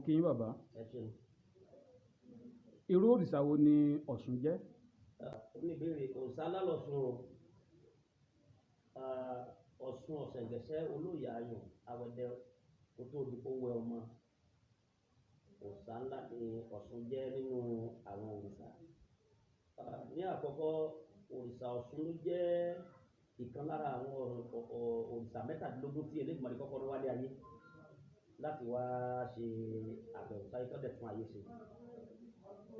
Kí yín, bàbá. Ẹ ṣeun. Irú òrìṣà wo ni Ọ̀ṣun jẹ́? Oníbèrè, òòṣà lálọ́sùn o. Ọ̀ṣun ọ̀sẹ̀ǹgẹ̀sẹ̀ olóyè ayùn awẹ́dẹ kó tó di kó wẹ ọmọ. Òòṣà ńlá ni Ọ̀ṣun jẹ́ nínú àwọn òrìṣà. Ní àkọ́kọ́, òrìṣà Ọ̀ṣun ló jẹ́ ìkan lára àwọn òrìṣà 17 tí Elédùmarè kọ́kọ́ rán wálé ayé láti wá ṣe àbẹ̀wò sáyé kọ́ dẹ̀ tún ayé ṣe.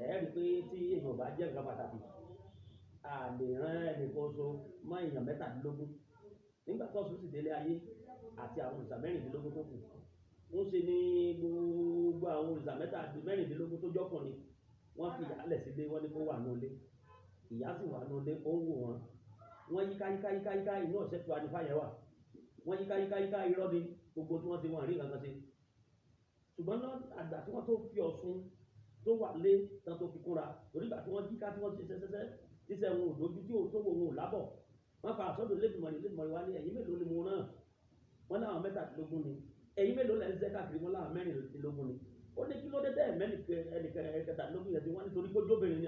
Ẹ rí i pé tí èèyàn ò bá jẹ́ nǹkan pàtàkì, a lè rán ẹnìkan ṣoṣo mọ́ èèyàn 17. Nígbà tó Ọ̀ṣun sì délé ayé àti àwọn òrìṣà 16 tó kù, ń ṣe ní gbogbo àwọn òrìṣà 16 tó jọ́kùnrin, wọ́n fi ìyá lẹ̀ sílé, wọ́n ní kó wà nínú ilé. Ìyá sì wà nínú ilé, ó ń wò wọ́n. Wọ́n yíká yíká yíká yíká inú ọ̀sẹ̀ tó adifá yẹn wà. Wọ́n yíká yíká yíká irọ́ ni gbogbo tí wọ́n ti wọ́n rí nǹkan kan ṣe. Ṣùgbọ́n náà àgbà tí wọ́n tó fi Ọ̀ṣun tó wà lé tán tó fi kúnra, torí ìgbà tí wọ́n yíká tí wọ́n ṣe ṣẹ́ṣẹ́ṣẹ́, tíṣẹ́ wọn ò dojú tí ò tó wọn ò lábọ̀. Wọ́n fa àsọdọ̀ Elédùmarè, Elédùmarè wá ní ẹ̀yin mélòó ni mo rán? Wọ́n láwọn 17 ni. Ẹ̀yin mélòó lẹ́ ń ṣiṣẹ́ káàkiri? Wọ́n láwọn 16 ni. Ó ní kí ló dé tẹ́ ẹnìkẹtàdínlógún yẹn tí wọ́n nítorí pé jóbìnrin ni,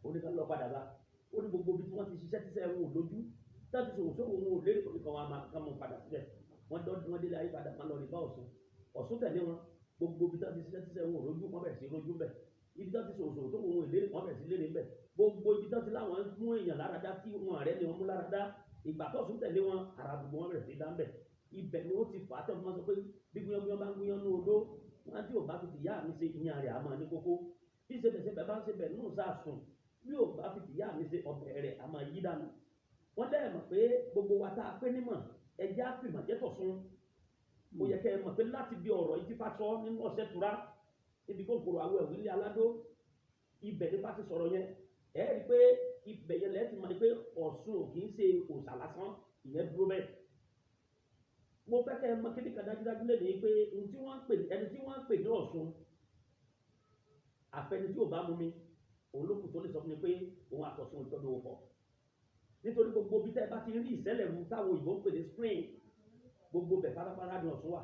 ó ní ká lọ padà bá. Ó ní gbogbo ibi tí wọ́n ti ṣiṣẹ́ tíṣẹ́ wọn ò lójú, tá ti ṣòwò sówò wọn ò lérè, kò ní kan wọn máa ká mọ́ padà síbẹ̀. Wọ́n dọ́ wọ́n délé ayé padà, wọ́n lọ rí bá Ọ̀ṣun. Ọ̀ṣun tẹ̀lé wọn, gbogbo ibi tí wọ́n ti ṣiṣẹ́ tíṣẹ́ wọn ò lójú, wọ́n bẹ̀rẹ̀ sí rójú ńbẹ̀. Ibi tí wọ́n ti ṣòwò sòwò tó wọn ò lérè, wọ́n bẹ̀rẹ̀ sí lérè ńbẹ̀. Gbogbo ibi tí wọ́n ti láwọn mú èèyàn láradá tí wọn rẹ́ ni wọ́n mú láradá. Ìgbà tó Ọ̀ṣun tẹ̀lé wọn, ara gbogbo wọn bẹ̀rẹ̀ sí dá ńbẹ̀. Ibẹ̀ ni ó ti fà á tẹ́ fún wọn sọ pé bí gúnyán bá ń gúnyán ní odó, wọ́n tí ò bá fi tìyá mi ṣe ìyàn rẹ̀ á máa ní kókó. Bí ṣebẹ̀ṣebẹ̀ bá ń ṣe bẹ̀ nínú ìsásùn, bí ò bá fi tìyá mi ṣe ọbẹ̀ rẹ̀ á máa yí dànù. Wọ́n dẹ̀ mọ̀ pé gbogbo wa tá a pé nímọ̀, ẹjẹ́ á fìmọ̀ jẹ́ tọ̀sùn. Ó yẹ kẹ́ ẹ mọ̀ pé láti bí ọ̀rọ̀ yìí tí Ifá sọ nínú ọ̀sẹ̀ tura, níbi kòkòrò àwọ̀ ẹ̀wù ilé aládó, ibẹ̀ ní Ifá ti sọ̀rọ̀ yẹn. Ẹ rí i pé ibẹ̀ yẹn lẹ́ẹ̀ ti mọ̀ pé Ọ̀ṣun ò kì í ṣe òòṣà lásán, ìyẹn dúró bẹ́ẹ̀. Mo fẹ́ kẹ́ ẹ mọ̀ kíni kan dájúdájú lé ní pé ohun tí wọ́n ń pè ní ẹni tí wọ́n ń pè ní Ọ̀ṣun, àfẹni tí ò bá mú mi, òun ló kù tó lè sọ fún mi pé òun àtọ̀ṣun ìtọ́jú owó pọ̀. Nítorí gbogbo bí tẹ́ ẹ bá ti rí ìṣẹ̀lẹ̀ mu táwọn òyìnbó ń pè ní spring, gbogbo bẹ̀ pátápátá ni Ọ̀ṣun wà.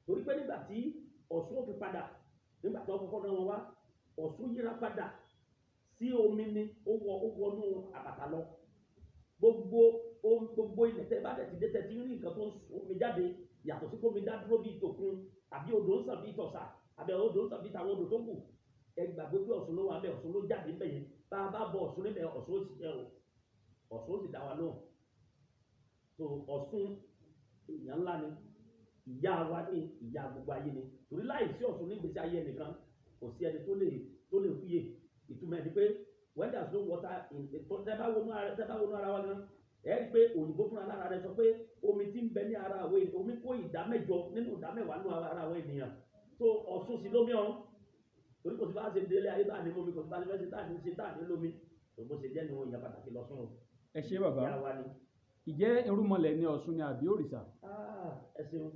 Torí pé nígbà tí Ọ̀ṣun ó fi padà, nígbà tí wọ́n kọ́kọ́ rán wọn wá, Ọ̀ṣun yíra padà sí omi ni ó wọ ó wọnú àbàtà lọ. Gbogbo ohun gbogbo ilẹ̀ tẹ́ bá dẹ̀ ti dé tẹ́ ti rí nǹkan tó ń sun omi jáde, yàtọ̀ sí kómi dá dúró bíi tòkun àbí odò ń sàn bíi tọ̀sà àbí odò ń sàn bíi tàwọn odò tó kù. Ẹ gbàgbé pé Ọ̀ṣun ló wà ńbẹ̀, Ọ̀ṣun ló jáde ńbẹ̀ yẹn. Bá a bá bọ Ọ̀ṣun níbẹ̀, Ọ̀ṣun ó ṣiṣẹ́ o, Ọ̀ṣun ó sì dá wa lóhùn. So Ọ̀ṣun èèyàn ńlá ni, ìyá wa ní ìyá gbogbo ayé ni. Torí láì sí Ọ̀ṣun ní ìgbésí ayé ẹnìkan, kò sí ẹni tó lè fúyè. Ìtumọ̀ ẹ̀ ni pé when there is no water in tẹ́ bá wọnú ara, tẹ́ bá wọnú ara wa gan, ẹ rí i pé òyìnbó fúnra lára rẹ̀ sọ pé omi tí ń bẹ ní ara àwọn ènìyàn, omi kó 8% nínú 10% nínú ara àwọn ènìyàn. So Ọ̀ṣun sì lómi ọ̀hún. Torí kò sí bá ṣe délé ayé bá ní mọ́mi, kò sí bá ṣe fẹ́ ṣe tá ní ṣe tá ní lómi. Tó bó ṣe jẹ́ ni òun ìyá pàtàkì lọ́sùn o. Ẹ ṣé bàbá. Ìyá wa ni. Ìjẹ́ irúnmọlẹ̀ ni Ọ̀ṣun ni àbí òrìṣà? Ẹ ṣeun.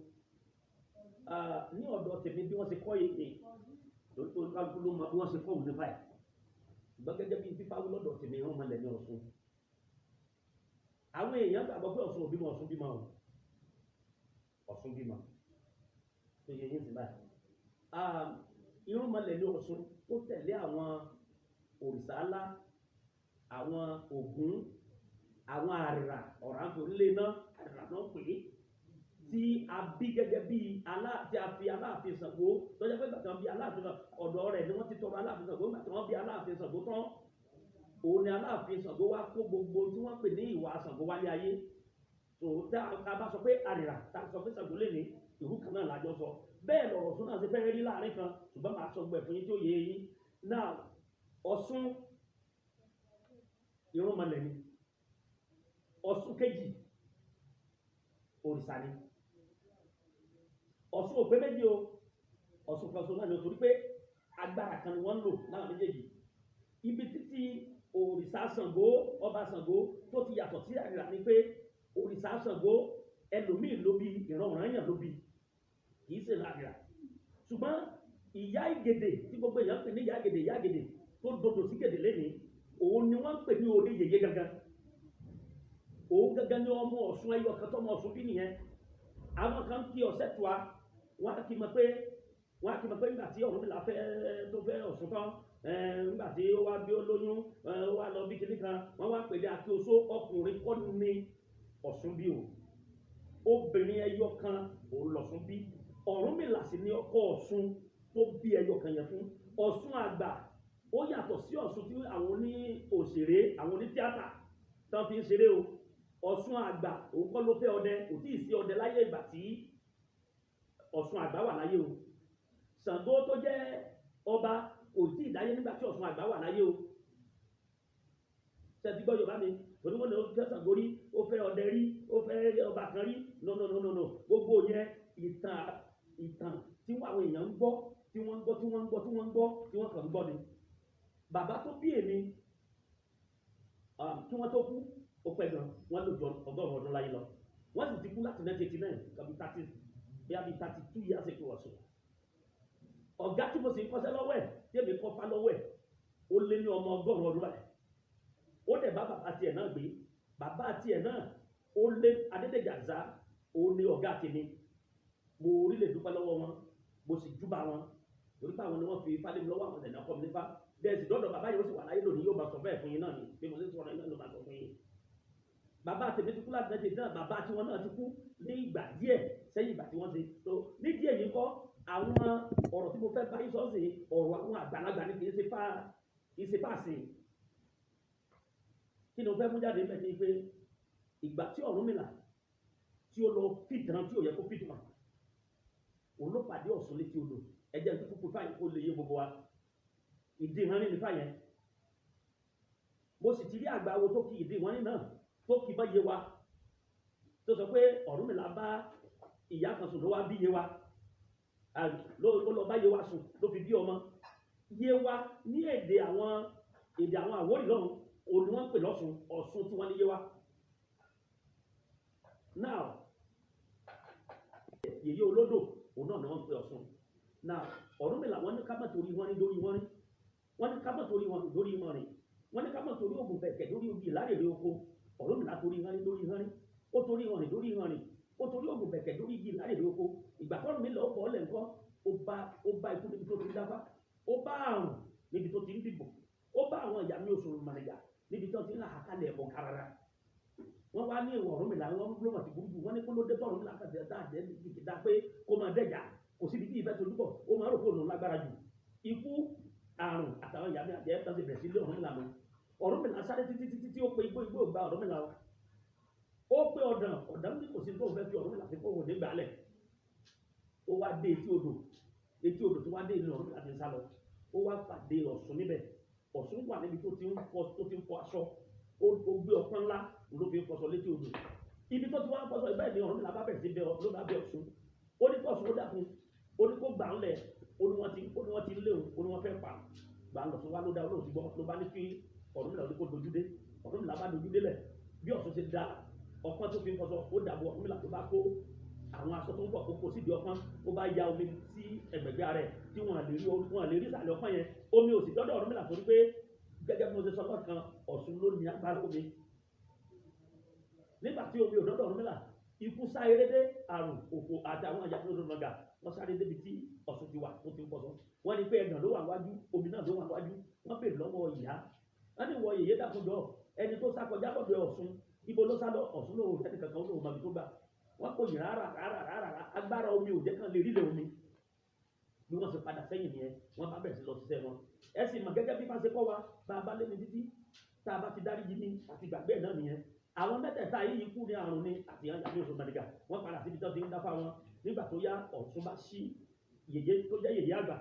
Ní ọ̀dọ̀ tèmi bí wọ́n ṣe kọ́ èdè, torí pé olúkálukú ló mọ bí wọ́n ṣe kọ́ òun nípa ẹ̀. Ṣùgbọ́n gẹ́gẹ́ bí fífa wí lọ́dọ̀ tèmi, irúnmọlẹ̀ ni Ọ̀ṣun. Àwọn èèyàn gbàgbọ́ pé Ọ̀ṣun ò bímọ, Ọ̀ṣun bímọ o. Ọ̀ṣun bímọ. Tó yẹ yín sí báyìí. Irúnmọlẹ̀ ni Ọ̀ṣun ó tẹ̀lé àwọn òrìṣà ńlá, àwọn Ògún, àwọn àrìrà, ọ̀rànfòrílẹ̀ náà, àrìrà náà pè é, tí a bí gẹ́gẹ́ bí alá, tí a fi Aláàfin Ṣàngó, tó jẹ́ pé ìgbà tí wọ́n bí Aláàfin Ṣàngó, ọ̀dọ̀ rẹ̀ ni wọ́n ti tọrọ Aláàfin Ṣàngó. Ìgbà tí wọ́n bí Aláàfin Ṣàngó tán, òun ni Aláàfin Ṣàngó wá kó gbogbo tí wọ́n pè ní ìwà Ṣàngó wálé ayé. Tó tá a bá sọ pé àrìrà, tá a sọ pé Ṣàngó lè ní ìlú kan náà lájọ sọ. Bẹ́ẹ̀ lọ̀rọ̀ Ọ̀ṣun náà ṣe fẹ́ rí láàrin kan, ṣùgbọ́n màá sọ gbẹ̀ fún yín tí ó yé yín. Now, Ọ̀ṣun irúnmọlẹ̀ ni. Ọ̀ṣun kejì òrìṣà ni. Ọ̀ṣun ò pé méjì o, Ọ̀ṣun kan ṣoṣo náà ni o, torí pé agbára kan ni wọ́n ń lò láwọn méjèèjì. Ibi títí òrìṣà Ṣàngó, ọba Ṣàngó tó ti yàtọ̀ sí àrìrà ni pé òrìṣà Ṣàngó ẹlòmíì ló bí, ìran Ọ̀rànyàn ló bí, kì í ṣe àrìrà. Ṣùgbọ́n ìyá Ìgèdè tí gbogbo èèyàn ń pè ní ìyá Ìgèdè, ìyá Ìgèdè tó dodo sí Gèdè lénìí, òun ni wọ́n ń pè ní orí yèyé gangan. Òun gangan ni ọmọ Ọ̀ṣun ẹyọ kan tọmọ Ọ̀ṣun bí nìyẹn. Àwọn kan kí ọ̀sẹ̀ tó wa, wọ́n á kí mọ̀ pé Wọ́n á ti mọ̀ pé nígbà tí Ọ̀rúnmìlà fẹ́ tó fẹ́ Ọ̀ṣun tán, nígbà tí ó wá bí ó lóyún, ó wá lọ bí kinní kan, wọ́n wá pè ní Akíoṣó. Ọkùnrin kọ́ ni Ọ̀ṣun bí o, obìnrin ẹyọ kan òun lọ̀ṣun bí. Ọ̀rúnmìlà sì ni ọkọ Ọ̀ṣun tó bí ẹyọ kan yẹn fún. Ọ̀ṣun àgbà ó yàtọ̀ sí Ọ̀ṣun tí àwọn oní òṣèré, àwọn oní tíátà tán fi ń ṣeré o. Ọ̀ṣun àgbà òun kọ́ ló fẹ́ ọdẹ, kò tíì sí ọdẹ láyé ìgbà tí Ọ̀ṣun àgbà wà láyé o. Ṣàngó tó jẹ́ ọba kò tíì dáyé nígbà tí Ọ̀ṣun àgbà wà láyé o. Ṣé ẹ ti gbọ́ Yorùbá mi? Torí wọ́n ní ó fẹ́ Ṣàngó rí, ó fẹ́ ọdẹ rí, ó fẹ́ ọba kan rí. No, no, no, no, no. Gbogbo yẹn ìtàn tí àwọn èèyàn ń gbọ́, tí wọ́n ń gbọ́, tí wọ́n ń gbọ́, tí wọ́n ń gbọ́, tí wọ́n kàn ń gbọ́ ni. Bàbá tó bí èmi, kí wọ́n tó kú, ó pẹ́ gan, wọ́n lò ju 100 ọdún láyé lọ. Wọ́n sì ti kú láti 1989, tàbí thirty, bí i 32 years ago or so. Ọ̀gá tí mo sì ń kọ́ṣẹ́ lọ́wọ́ ẹ̀, tí èmi kọ́ fá lọ́wọ́ ẹ̀, ó lé ní ọmọ 100 ọdún báyìí. Ó dẹ̀ bá bàbá tiẹ̀ náà gbé. Bàbá tiẹ̀ náà, ó lé Adédèjì Àdìsá, ó ní ọ̀gá tèmi. Mo rí lè dúpẹ́ lọ́wọ́ wọn, mo sì júbà wọn. Torí pé àwọn ni wọ́n fi ifá lé mi lọ́wọ́, àwọn ẹ̀dá kọ́ mi nífá. Bẹ́ẹ̀ sì dọ́dọ̀ bàbá yìí ó sì wà láyé lónìí, yóò bá sọ bẹ́ẹ̀ fún yín náà ni. Bí mo ṣe ń sọ̀rọ̀ yín náà ló bá sọ fún yín. Bàbá tèmi ti kú láti 1989, bàbá tiwọn náà ti kú ní ìgbà díẹ̀ sẹ́yìn ìgbà tí wọ́n ṣe. So ní díẹ̀ yìí kọ́, àwọn ọ̀rọ̀ tí mo fẹ́ bá yín sọ sí, ọ̀rọ̀ àwọn àgbàlagbà ni, kì í ṣe fá, kì í ṣe fáàsì. Kí ni mo fẹ́ mú jáde níbẹ̀ ni pé ìgbà tí Ọ̀rúnmìlà tí ó lọ fìdán tí ò yẹ kó fìdán, òun ló pàdé Ọ̀ṣun létí odò. Ẹ jẹ́ n tún kúkú fáyín kó lè yé gbogbo wa. Ìdí ìhánrín ni fáyẹn. Mo sì ti rí àgbà wo tó kí ìdí ìhánrín náà tó kí bá yé wa, tó sọ pé Ọ̀rúnmìlà bá ìyá kan sùn ló wá bí yé wa, ló lọ bá yé wa sùn ló fi bí ọmọ. Yé wa ní èdè àwọn Àwórì lọ́hùn, òun ni wọ́n ń pè lọ́ṣun, Ọ̀ṣun tí wọ́n ní yé wa. Now, yèyé olódò, òun náà ni wọ́n ń pè Ọ̀ṣun. Now, Ọ̀rúnmìlà wọ́n ní ká má torí wọ́n ní lórí wọ́n rí. Wọ́n ní ká má torí wọn lórí wọn rìn. Wọ́n ní ká má torí ògùn bẹ̀kẹ̀ lórí ogi ìlárèrè oko. Ọ̀rúnmìlà torí wọn ní lórí wọn rí. Ó torí wọn rìn lórí wọn rìn. Ó torí ògùn bẹ̀kẹ̀ lórí igi ìlárèrè oko. Ìgbà tó Ọ̀rúnmìlà ó bọ̀ ọ́lẹ̀ ńkọ́, ó bá ikú níbi tó ti ń dáfá. Ó bá àrùn níbi tó ti ń dìbò. Ó bá àwọn ìyá mi oṣù mànìyà níbi tó ti ń làákàlẹ̀ ẹ̀bọ̀n karara. Wọ́n wá ní ìwọ̀ Ọ̀rúnmìlà, wọ́n ló mọ̀ sí burúkú. Wọ́n ní kó ló dé tọ́ Ọ̀rúnmìlà kàtẹ́ dáadẹ́ dá pé kó máa dẹ́jà. Kò síbi tí ìfẹ́ tojúbọ̀, ó máa rò pé òun lágbára jù. Ikú, àrùn àtàwọn ìyá mi àjẹ́ tán ti bẹ̀rẹ̀ sí lé Ọ̀rúnmìlà lọ. Ọ̀rúnmìlà sáré títí títí tí ó pe igbó, igbó gba Ọ̀rúnmìlà o. Ó pe ọ̀dàn, ọ̀dàn ní kò sí tó fẹ́ fi Ọ̀rúnmìlà sí kóhùn ní gbàlẹ̀. Ó wá dé etí odò, etí odò tó wá dé inú Ọ̀rúnmìlà ti ń sá lọ. Ó wá pàdé Ọ̀ṣun níbẹ̀. Ọ̀ṣun wà níbi tó ti ń fọ, tó ti ń fọ aṣọ. Ó gbé ọpọ́n ńlá ló fi ń fọṣọ létí odò. Ibi tó ti wá ń fọṣọ ibẹ̀ ni Ọ̀rúnmìlà bá bẹ̀rẹ̀ sí bẹ ló bá bẹ Ọ̀ṣun. Ó ní kó Ọ̀ṣun ó dákun, ó ní kó gbà ń lẹ̀, ó ní wọ́n ti lé òun, ó ní wọ́n fẹ́ pa. Gbà ń lọ̀ṣun wá ló dá olóòtú gbọ́, ló bá ní kí Ọ̀rúnmìlà ó ní kó dojú dé. Ọ̀rúnmìlà bá dojú délẹ̀. Bí Ọ̀ṣun ṣe da ọpọ́n tó fi ń fọṣọ, ó dàbò Ọ̀rúnmìlà tó bá kó àwọn aṣọ tó ń bọ̀, ó kó síbi ọpọ́n, ó bá ya omi sí ẹ̀gbẹ̀gbẹ́ rẹ̀ tí wọ́n lè rí, wọ́n lè rí ìsàlẹ̀ ọpọ́n yẹn. Omi ò sì dọ́dọ̀ Ọ̀rúnmìlà torí pé gẹ́gẹ́ bí mo ṣe sọ lọ́kàn, Ọ̀ṣun ló ní agbára omi. Nígbà tí omi ò dọ́dọ̀ Ọ̀rúnmìlà, ikú sá eré dé, àrùn, òfò àti àwọn àyà tó lọ́gà, wọ́n sáré débi tí Ọ̀ṣun ti wà tó ti ń fọṣọ. Wọ́n ní pé ẹ̀gàn ló wà wájú, omi náà ló wà wájú. Wọ́n béèrè lọ́wọ́ ìyá. Wọ́n ní ìwọ yèyé dákunjọ, ẹni tó sá kọjá lọ́dọ̀ Ọ̀ṣun, ibo ló sá lọ? Ọ̀ṣun ló rẹ̀ nìkan kan ó lóun mọbi tó gbà. Wọ́n kò yìn rárá rárá rárá, agbára omi ò jẹ́ kán lè rílẹ̀ omi. Bí wọ́n ṣe padà sẹ́yìn nìyẹn, wọ́n bá bẹ̀rẹ̀ sí lọ ṣiṣẹ́ wọn. Ẹ sì mọ̀ gẹ́gẹ́ bí bá ṣe kọ́ wa, bá a bá lé ní títí, tá a bá ti dáríjì ní àti gbàgbé ẹ̀ náà nìyẹn. Àwọn mẹ́tẹ̀ẹ̀ta yìí ikú ni àrùn ni àti ìyá mi oṣù mànìgà, wọ́n padà síbi tó ti ń dáfá wọn. Nígbà tó yá, Ọ̀ṣun bá ṣí yèyé tó jẹ́ yèyé àgbà,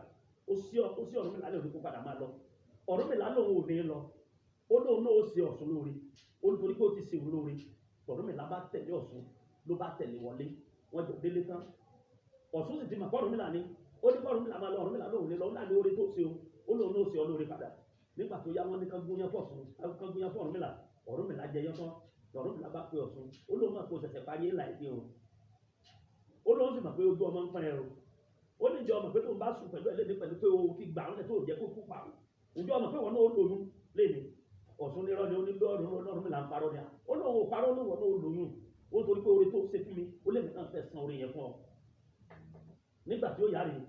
ó sí Ọ̀rúnmìlà lórí kó padà máa lọ. Ọ̀rúnmìlà lòun ò ní lọ, ó lóun náà ó ṣe Ọ̀ṣun lóore, ó nítorí pé ó ti ṣe òun lóore. Ọ̀rúnmìlà bá tẹ̀lé Ọ̀ṣun, ló bá tẹ̀lé wọlé, wọ́n jọ délé tán. Ọ̀ṣun sì ti mọ̀ pé Ọ̀rúnmìlà ni, ó ní kó Ọ̀rúnmìlà máa lọ, Ọ̀rúnmìlà lòun ò ní lọ, ó láàrin oore tó ṣe o, ó lóun náà ó ṣe ọ lóore padà. Nígbà tó yá, wọ́n ní kán gúnyán fún Ọ̀ṣun, kán gúnyán fún Ọ̀rúnmìlà, Ọ̀rúnmìlà jẹ yán tán. Ọ̀rúnmìlà bá pe Ọ̀ṣun, ó lóun mọ̀ pé ó ṣẹ̀ṣẹ̀ parí ìlà ìdí o. Ó lóun sì mọ̀ pé ojú ọmọ ń pọ́n ẹ o. Ó ní ìjọ ọmọ pé tóun bá sùn pẹ̀lú ẹlẹ́ni pẹ̀lú pé o ti gbà ọ́n lẹ̀ tó jẹ́ kó kú pa o. Ǹjọ́ ọmọ pé wọn náà ó lóyún léni. Ọ̀ṣun nírọ́ ni ó ní lọ́rùn Ọ̀rúnmìlà ń parọ́ ni à. Ó lóun ò parọ́, ó lóun náà ó lóyún. Ó torí pé oore tó ṣe fún mi, ó lè mí náà fẹ́ san oore yẹn fún ọ. Nígbà tí ó yá rèé,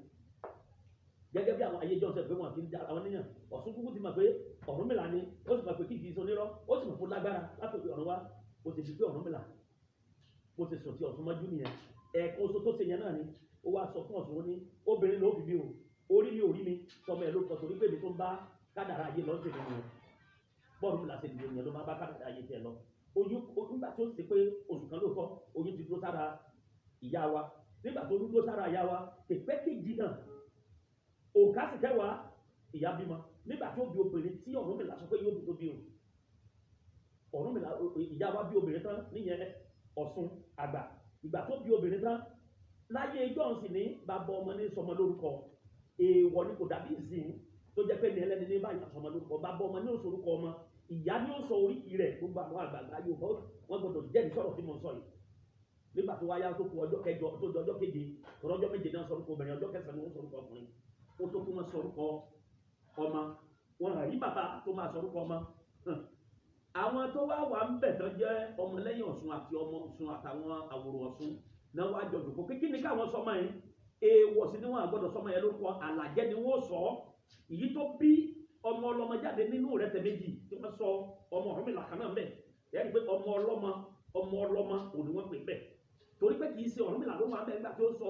Gẹ́gẹ́ bí àwọn ayé jọ́sẹ̀ pé wọn kì í da àwọn níyàn, Ọ̀ṣun kúkú ti mọ̀ pé Ọ̀rúnmìlà ni, ó sì mọ̀ pé kìkì í sonírọ́, ó sì mọ̀ fún lágbára látòkè ọ̀run wá. Ó ti di pé Ọ̀rúnmìlà bó ti sùn tí Ọ̀ṣun mọ́jú nìyẹn. Ẹ̀ẹ̀kan oṣù tó ṣe yẹn náà ni ó wá sọ fún Ọ̀ṣun, ó ní obìnrin ló fi bí o, orí mi ò rí mi, sọmọ ẹ̀ ló kọ torí pé mi tó ń bá kádàrá ayé lọ sí ìlú wọn. Bọ́ọ̀rúnmìlà ṣe dìde nìyẹn ló máa bá kádàrá ayé tiẹ̀ lọ. Oyún nígbà tó ṣe pé oṣù kan lóòótọ́, oyún ti dúró sára ìyá wa. Nígbà tó dúró sára ìyá wa, kèpẹ́ kejì náà, òǹkà sì kẹwàá, ìyá bímọ. Nígbà tó bí obìnrin tí Ọ̀rúnmìlà sọ pé yóò bí tó bí o. Ọ̀rúnmìlà, ìyá wa bí obìnrin tán níyẹn Ọ̀ṣun àgbà. Ìgbà tó bí obìnrin tán, láyé ijọ́ sì ní bàbá ọmọ ní sọmọ lórúkọ. Èèwọ̀ ni, kò dàbí ìsìn tó jẹ́ pé ní ẹlẹ́ni ní báyìí sọmọ lórúkọ. Bàbá ọmọ ní ó sọ orúkọ ọmọ, ìyá ní ó sọ oríkì rẹ̀. Gbogbo àwọn àgbààgbà Yorùbá wọ́n gbọ́dọ̀ jẹ́rìí sọ̀rọ̀ tí mo sọ yìí. Nígbà tó wáyá tó kù ọjọ́ kẹjọ tó di ọjọ́ keje, tọrọ ọjọ́ méje náà sọ orúkọ obìnrin, ọjọ́ kẹsàn-án ni wọ́n sọ orúkọ ọkùnrin. Ó tó kí wọ́n sọ orúkọ ọmọ, wọn rí bàbá tó máa sọ orúkọ ọmọ. Àwọn tó wá wà ń bẹ̀ tán jẹ́ ọmọlẹ́yìn Ọ̀ṣun àti ọmọ Ọ̀ṣun àtàwọn àwòrò Ọ̀ṣun náà wá jọ jòkó pé kí ni káwọn sọmọ yẹn. Èèwọ̀ sí ni wọn àgbọ́dọ̀ sọmọ yẹn lórúkọ, àlàjẹ́ ni wọ́n sọ. Èyí tó bí ọmọ ọlọ́mọ jáde nínú rẹ̀ tẹ̀ méjì tí wọ́n sọ ọmọ Ọ̀rúnmìlà kan náà bẹ̀. Ẹ̀ rí i pé ọmọ ọlọ́mọ, ọmọ ọlọ́mọ òní wọ́n pè bẹ́ẹ̀, torí pé kì í ṣe Ọ̀rúnmìlà ló máa bẹ̀ nígbà tó sọ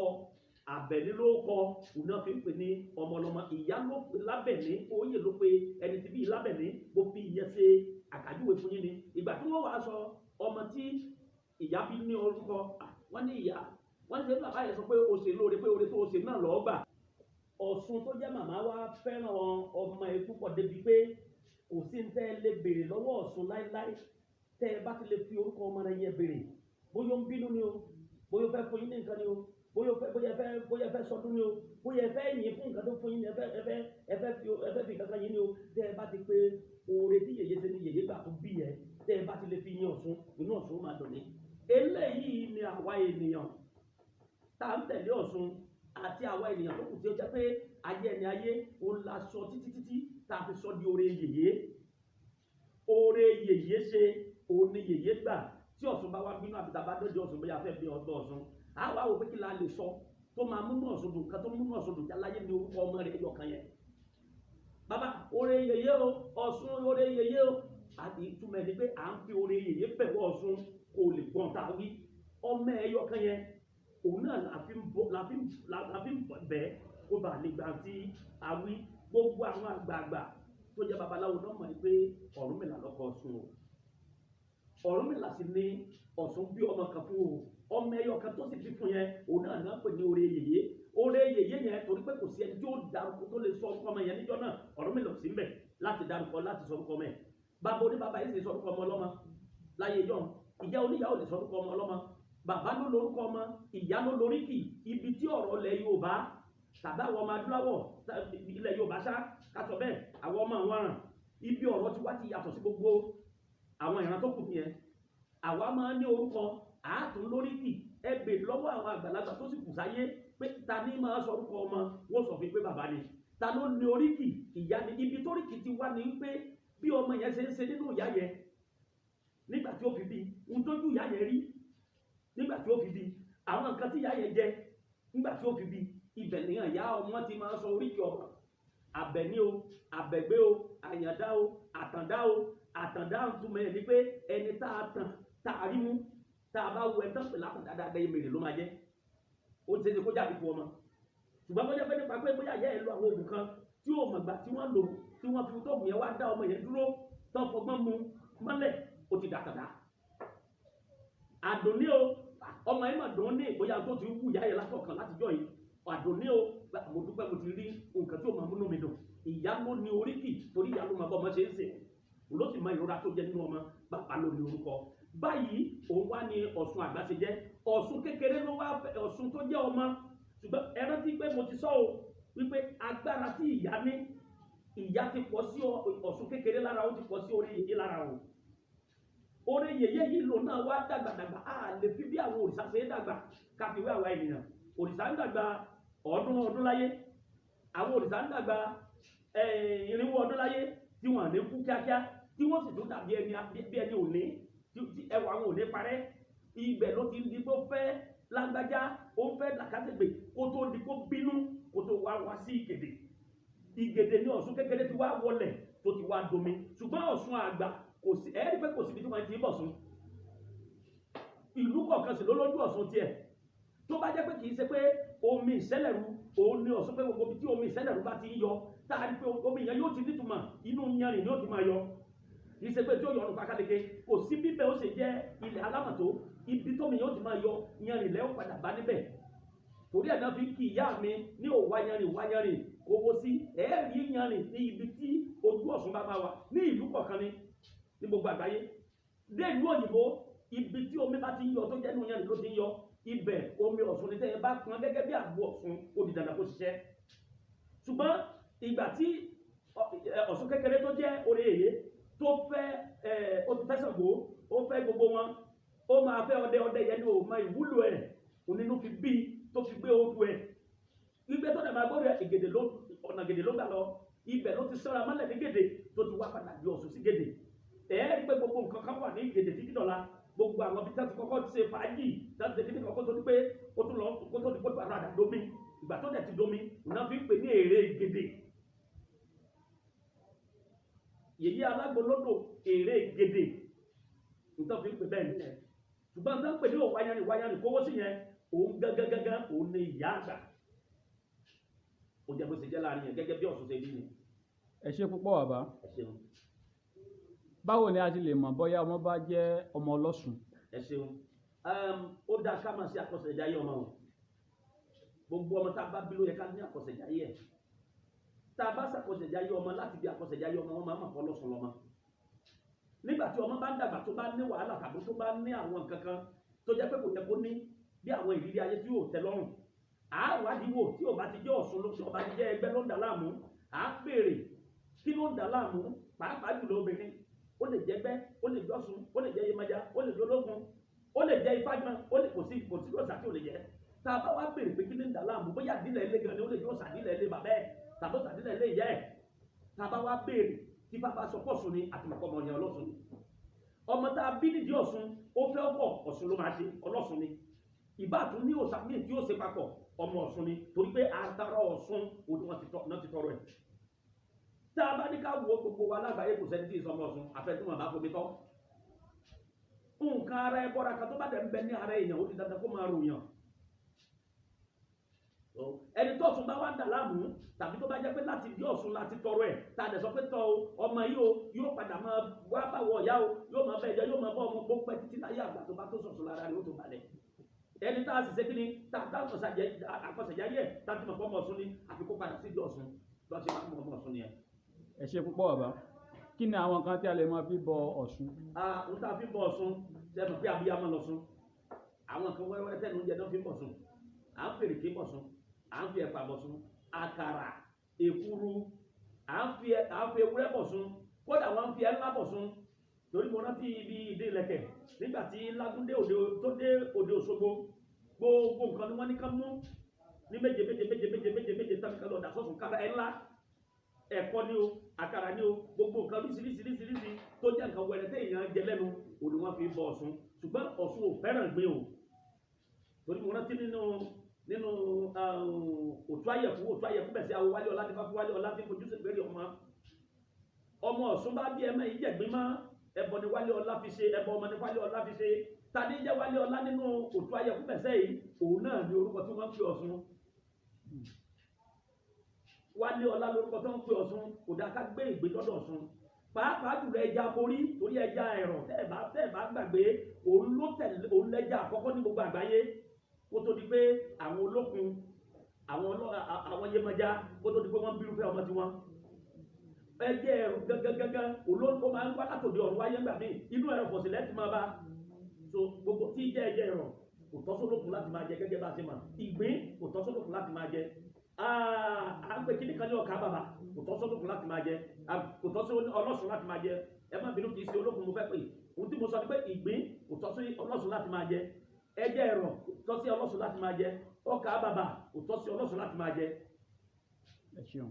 Àbẹ̀ní ló kọ, òun náà fi ń pè ní ọmọ ọlọ́mọ. Ìyá ló pe Lábẹ̀ní, oyè ló pe ẹni tí bí Lábẹ̀ní. Mo fi ìyẹn ṣe àkàjúwe fún yín ni. Ìgbà tí wọ́n wàá sọ ọmọ tí ìyá bí ní orúkọ, wọ́n ní ìyá, wọ́n ní ṣe bàbá yẹn sọ pé o ṣe lóore, pé oore tó o ṣe náà lọ́ọ́ gbà. Ọ̀ṣun tó jẹ́ màmá wa fẹ́ràn ọmọ ẹ púpọ̀ débi pé kò sí ní tẹ́ ẹ lè béèrè lọ́wọ́ Ọ̀ṣun láéláé. Tẹ́ ẹ bá ti lè fi orúkọ ọmọ rẹ yẹn béèrè, bóyá ó ń bínú ni o, bóyá ó fẹ́ fún yín ní nǹkan ni o, bóyá ó fẹ́, bóyá ẹ fẹ́, bóyá ẹ fẹ́ sọdún ni o, bóyá ẹ fẹ́ yìn fún nǹkan tó fún yín ni, ẹ fẹ́ fi nǹkan kan yín ni o, tẹ́ ẹ bá ti pé oore tí yèyé ṣe ni yèyé gbà tó bí yẹn, tẹ́ ẹ bá ti lè fi yín Ọ̀ṣun, inú Ọ̀ṣun máa dùn ní. Eléyìí ni àwa ènìyàn tá à ń tẹ̀lé Ọ̀ṣun àti àwa ènìyàn tó kù tí ó jẹ́ pé ayé ẹni ayé òun la sọ títí títí tá a fi sọ di oore yèyé. Oore yèyé ṣe òun ni yèyé gbà. Tí Ọ̀ṣun bá wá bínú àbí tá a bá dọ́jọ́ Ọ̀ṣun bóyá fẹ́ bí ọgbọ́n Ọ̀ṣun, á wá wò pé kí la lè sọ tó máa múnú Ọ̀ṣun dùn. Nǹkan tó múnú Ọ̀ṣun dùn jáláyé ni orúkọ ọmọ rẹ̀ yọ kan yẹn. Bàbá oore yèyé o, Ọ̀ṣun oore yèyé o. Àti ìtumọ̀ ẹ̀ ni pé à ń fi oore yèyé bẹ̀wọ̀ Ọ̀ṣun kò lè gbọ́n tá a wí. Ọmọ ẹ̀ yọ kan yẹn, òun náà la fi ń bọ, la fi ń bẹ̀ kó bá lè gbà tí a wí. Gbogbo àwọn àgbààgbà tó jẹ́ babaláwo náà mọ̀ ní pé Ọ̀rúnmìlà lọ́kọ Ọ̀ṣun o. Ọ̀rúnmìlà sì ni Ọ̀ṣun bí ọmọ kan fún o. Ọmọ ẹyọ kan tó sì bí fún yẹn, òun náà náà pè ní oore yèyé. Oore yèyé yẹn torí pé kò sí ẹni tí ó dárúkọ tó lè sọ orúkọ ọmọ yẹn níjọ́ náà, Ọ̀rúnmìlà ò sí ńbẹ̀ láti dárúkọ láti sọ orúkọ ọmọ yẹn. Bàbá oníbàbá yìí sì sọ orúkọ ọmọ ọlọ́mọ láyé ijọ́. Ìyá oníyàá ò lè sọ orúkọ ọmọ ọlọ́mọ. Bàbá ló lórúkọ ọmọ, ìyá ló lóríkì. Ibi tí ọ̀rọ̀ ilẹ̀ Yorùbá tàbí àwọn ọmọ adúláwọ̀ ilẹ̀ Yorùbá ṣá ká sọ bẹ́ẹ̀, àwọn ọmọ àwọn aràn, ibi ọ̀rọ̀ tí wá ti yàtọ̀ sí gbogbo àwọn ìran tó kù nìyẹn. Àwa máa ń ní orúkọ, àátún lóríkì. Ẹ bèrè lọ́wọ́ àwọn àgbàlagbà tó sì kù sáyé pé ta ni máa sọ orúkọ ọmọ, wọ́n sọ fún pé bàbá ni. Ta ló ní oríkì? Ìyá ni. Ibi tóríkì ti wá ni pé bí ọmọ yẹn ṣe ń ṣe nínú ìyá yẹn nígbà tí ó fi bí, ohun tójú ìyá yẹn rí nígbà tí ó fi bí, àwọn nǹkan tí ìyá yẹn jẹ nígbà tí ó fi bí, ibẹ̀ ni ìyá ọmọ ti máa ń sọ oríkì ọmọ. Àbẹ̀ní o, Àbẹ̀gbé o, Àyàndá o, Àtàndá o. Àtàndá ń túmọ̀ ẹ̀ ní pé ẹni tá a tàn tá a rí mú, tá a bá wo ẹ tán pẹ̀lú àtàndá dáadáa, èmèrè ló máa jẹ́. Ó ti ṣe kó jáde fún ọmọ. Ṣùgbọ́n bóyá pé nípa pé bóyá ìyá ẹ lo àwọn oògùn kan tí ò mọ̀gbà tí wọ́n lò, tí wọ́n fi tóògùn yẹn wá dá ọmọ yẹn dúró, tán fọgbọ́n mu mọ́lẹ̀, ó ti dàtàdá. Àdùnní o, ọmọ yẹn mà dùn ní bóyá tó ti wù ìyá yẹn látọ̀kan látijọ́ yìí. Àdùnní o, mo dúpẹ́ mo ti rí nǹkan tí ó máa múnú mi dùn. Ìyá ló ní oríkì torí ìyá ló máa bọ́ ọmọ ṣe ń sè. Òun ló sì mọ ìrora tó jẹ nínú ọmọ, bàbá ló ní orúkọ. Báyìí òun wá ní Ọ̀ṣun àgbà ṣe jẹ́. Ọ̀ṣun kékeré ló wá fẹ́, Ọ̀ṣun tó jẹ́ ọmọ. Ṣùgbọ́n ẹ rántí pé mo ti sọ o wípé agbára tí ìyá ní, ìyá ti pọ̀ sí Ọ̀ṣun kékeré lára, ó ti pọ̀ sí orí yèyé lára o. Orí yèyé yìí lòun náà wá dàgbàdàgbà. A lè fi bí àwọn òrìṣà ṣe é dàgbà ká fi wé àwa ènìyàn. Òrìṣà ń dàgbà ọ̀ọ́dúnrún ọdún láyé. Àwọn òrìṣà ń dàgbà irinwó ọdún láyé tí wọ́n ní kú kíákíá, tí wọ́n sì tún dàbí ẹni bí ẹni òní, tí ẹwà wọn ò ní parẹ́. Ibẹ̀ ló ti ń di pé ó fẹ́ lágbájá, ó ń fẹ́ làkàṣègbè kó tó di kó bínú, kó tó wá wá sí ìkéde. Ìgèdè ní Ọ̀ṣun kékeré ti wá wọlẹ̀ tó ti wá domi. Ṣùgbọ́n Ọ̀ṣun àgbà kò sí, ẹ̀rí pé kò síbi tí wọ́n ti ń bọ̀ sùn. Ìlú kọ̀ọ̀kan sì ló lójú Ọ̀ṣun tiẹ̀. Tó bá jẹ́ pé kì í ṣe pé omi ìṣẹ̀lẹ̀rú òun ni Ọ̀ṣun, pé gbogbo ibi tí omi ìṣẹ̀lẹ̀rú bá ti ń yọ, tá a rí pé omi yẹn yóò ti nítumọ̀, inú yanrìn ni ó ti máa yọ. Kì í ṣe pé tí ó yọ ọ̀run pákáleke, kò sí bíbẹ̀ ó ṣe jẹ́ ilẹ̀ alámọ̀tó, ibi tómi yóò ti máa yọ yanrìn lẹ́ ó padà bá níbẹ̀. Torí ẹ̀ náà fi kí ìyá mi ní òwá yanrìn wá yanrìn kówó sí ẹ̀ẹ́rì yanrìn ní ibi tí ojú Ọ̀ṣun bá máa wà ní ìlú kọ̀ọ̀kan ni ní gbogbo àgbáyé. Dé ìlú òyìnbó, ibi tí omi bá ti ń yọ tó jẹ́ inú yanrìn ló ti ń yọ, ibẹ̀ omi Ọ̀ṣun ni tẹ́yẹ bá pọn gẹ́gẹ́ bí àgbo Ọ̀ṣun, ó di dandan kó ṣiṣẹ́. Ṣùgbọ́n ìgbà tí Ọ̀ṣun kékeré tó jẹ́ orí èyí tó fẹ́, ó ti fẹ́ Ṣàngó, ó fẹ́ gbogbo wọn, ó máa fẹ́ ọdẹ, ọdẹ yẹn ni ò mọ ìwúlò ẹ̀, onínú fi bí tó fi gbé odò ẹ̀. Gbígbé tó dẹ̀ máa gbọ́dọ̀ Ìgèdè ló, ọ̀nà Gèdè ló gbà lọ, ibẹ̀ ló ti sọ́ra mọ́lẹ̀ ní Gèdè tó ti wá padà di Ọ̀ṣun sí Gèdè. Ẹ̀ẹ́ rí pé gbogbo nǹkan kan wà ní Gèdè títí dọ̀la, gbogbo àwọn ibi tí wọ́n ti kọ́kọ́ ṣe fàájì, tí wọ́n ti ṣe kíní kan kó tó di pé ó tún lọ, kó tó di pé ó padà domi. Ìgbà tó dẹ̀ ti domi, ìná fi ń pè ní èrè Gèdè. Yèyé alágbolódò èrè Gèdè, nǹkan fi ń pè bẹ́ẹ̀ nìyẹn. Ṣùgbọ́n nǹkan pè ní òwò ayanrìn wáyanrìn kówó sí yẹn, òun gángan gángan òun ni ìyá àgbà. Ó jẹ́ bó ṣe jẹ́ láàrin yẹn gẹ́gẹ́ bí Ọ̀ṣun ṣe rí ni. Ẹ ṣé púpọ̀ bàbá. Ẹ ṣeun. Báwo ni a ti lè mọ̀ bóyá ọmọ bá jẹ́ ọmọ ọlọ́sùn? Ẹ ṣeun. Ó dáa ká máa ṣe àkọsẹ̀jáyé ọmọ o. Gbogbo ọmọ tá a bá bí ló yẹ ká ní àkọsẹ̀jáyé ẹ̀. Tá a bá ṣàkọsẹ̀jáyé ọmọ, láti bí àkọsẹ̀jáyé ọmọ, wọn máa mọ̀ pé ọlọ́sùn lọ́mọ. Nígbà tí ọmọ bá ń dàgbà tó bá ní wàhálà tàbí tó bá ní àwọn nǹkan kan tó jẹ́ pé kò yẹ kó ní, bí àwọn ìrírí ayé tí yóò tẹ́ lọ́rùn, à á wádìí wò tí ò bá ti jẹ́ Ọ̀ṣun ló, tí ò bá ti jẹ́ ẹgbẹ́ ló ń dà láàmú, à á béèrè kí ló ń dà láàmú, pàápàá jùlọ obìnrin. Ó lè jẹ́ ẹgbẹ́, ó lè jẹ́ Ọ̀ṣun, ó lè jẹ́ Yemọja, ó lè jẹ́ Olókun, ó lè jẹ́ Ifágbọ́n, ó lè kò sí òòṣà tí ò lè jẹ́. Tá a bá wá béèrè pé kí ló ń dà láàmú, bóyá ìdílé ilé gan ni, ó lè jẹ́ òòṣà ìdílé ilé bàbá ẹ̀ tàbí òòṣà ìdílé ilé ìyá ẹ̀. Tá a bá wá béèrè tí bàbá sọ pé Ọ̀ṣun ni, àti mọ̀kọ́ ọmọ yẹn ọlọ́sùn ni. Ọmọ tá a bí nídìí Ọ̀ṣun, ó fẹ́ ọkọ̀ Ọ̀ṣun ló máa ṣe, ọlọ́sùn ni. Ìbá tún ní òòṣà míì tí ó ṣe papọ̀, ọmọ Ọ̀ṣun ni, torí pé atara Ọ̀ṣun òun ni wọ́n ti tọrọ ẹ̀. Tá a bá ní ká wo gbogbo wa lágbàáyé, kò sẹ́ni tí ì sọmọ Ọ̀ṣun, àfẹ́tí wọn bá fomi tọ́. Nǹkan ara ẹ bọ́ra kan tó bá dẹ̀ ń bẹ ní ara èèyàn, ó di dandan kó máa ròyàn. Ẹni tó Ọ̀ṣun bá wá ń dà láàmú, tàbí tó bá jẹ́ pé láti di Ọ̀ṣun láti tọrọ ẹ̀, tá a dẹ̀ sọ pé tọ́ o, ọmọ yìí o, yóò padà máa wá báwọ̀ ọ̀yá o, yóò máa bẹ́ẹ̀ jẹ, yóò máa bọ́ ọmọ kó pẹ́ títí láyé àgbà tó bá tó sọ̀sọ̀ lára rẹ̀ ó tó balẹ̀. Ẹni tá a sì ṣe kí ni, tá a àkọsẹ̀jáyé ẹ̀, tá a ti mọ̀ pé ọmọ Ọ̀ṣun ni, àfi kó padà sí di Ọ̀ṣun, lọ́ ṣe máa mú ọmọ Ọ̀ṣun nìyẹn. Ẹ ṣé púpọ̀ bàbá. Kí ni àwọn nǹkan tí a lè máa fi bọ Ọ̀ṣun? Ohun tá a fi bọ Ọ̀ṣun, ṣe é mọ̀ pé abiyamọ lọ̀ṣun. Àwọn nǹkan wẹ́rẹ́wẹ́rẹ́ tẹ́nu oúnjẹ náà fi ń bọ̀ Ọ̀ṣun. À ń fèrèké bọ̀ Ọ̀ṣun, à ń fi ẹ̀pà bọ̀ Ọ̀ṣun, àkàrà, èkuru, à ń fi ewúrẹ́ bọ̀ Ọ̀ṣun, kódà wọ́n ń fi ẹ̀ńlá bọ̀ Ọ̀ṣun. Torí mo rántí ibi ìdí ìlẹ̀kẹ̀ nígbà tí Lágúndé òde tó dé òde Òṣogbo, gbogbo nǹkan ni wọ́n ní ká mú ní méje méje méje méje méje méje tán ká lọ dà sọ́sùn kára ẹ̀ńlá. Ẹ̀kọ ni o, àkàrà ni o, gbogbo nǹkan oríṣiríṣiríṣiríṣi tó jẹ́ nǹkan wẹrẹ tí èèyàn jẹ lẹ́nu, òun ni wọ́n fi bọ Ọ̀ṣun. Ṣùgbọ́n Ọ̀ṣun ò fẹ́ràn gbin o. Torí mo rántí nínú òtún àyẹ̀kú bẹ̀ sí awo Wálé Ọlá tí bá fún Wálé Ọlá tí fojú sí ìgbéri ọmọ. Ọmọ Ọ̀ṣun bá bí ẹmọ yìí jẹ̀gbín mọ́, ẹbọ ni Wálé Ọlá fi ṣe, ẹbọ ọmọ ni Wálé Ọlá fi ṣe. Tani jẹ́ Wálé Ọlá nínú òtún àyẹ̀kú bẹ̀ sẹ́yìn, òun náà ni orúkọ tí wọ́n fi Ọ̀ṣun. Wálé Ọlá lórúkọ tó ń pe Ọ̀ṣun, kò dáa ká gbé ìgbé lọ́dọ̀ Ọ̀ṣun. Pàápàá jùlọ ẹja borí, torí ẹja ẹ̀rọ̀ tẹ́ ẹ̀ bá gbàgbé, òun ló tẹ̀lé, òun lẹ́ja àkọ́kọ́ ní gbogbo àgbáyé. Kó tó di pé àwọn olókun, àwọn Yemọja, kó tó di pé wọ́n bírúfẹ́ ọmọ tiwọn. Ẹjẹ́ ẹ̀rù gángan, òun ló máa ń wá látòdì ọ̀run wáyé ńgbà míì, inú ẹ̀rọ pọ̀ sí lẹ́tì máa bá. So gbogbo tí jẹ́ ẹjẹ́ ẹ̀rọ kò tọ́ sólókun láti máa jẹ gẹ́gẹ́ bá a ṣe mọ̀. Ìgbín kò tọ́ sólókun láti máa jẹ. À ń pè kíní kan ní ọkà bàbà, kò tọ́ sólókun láti máa jẹ, kò tọ́ sí ọlọ́sùn láti máa jẹ. Ẹ má bínú, kì í ṣe olókun mo fẹ́ pè. Ohun tí mo sọ ni pé ìgbín kò tọ́ sí ọlọ́sùn láti máa jẹ, ẹjẹ́ ẹ̀rọ kò tọ́ sí ọlọ́sùn láti máa jẹ, ọkà bàbà kò tọ́ sí ọlọ́sùn láti máa jẹ. Ẹ ṣeun.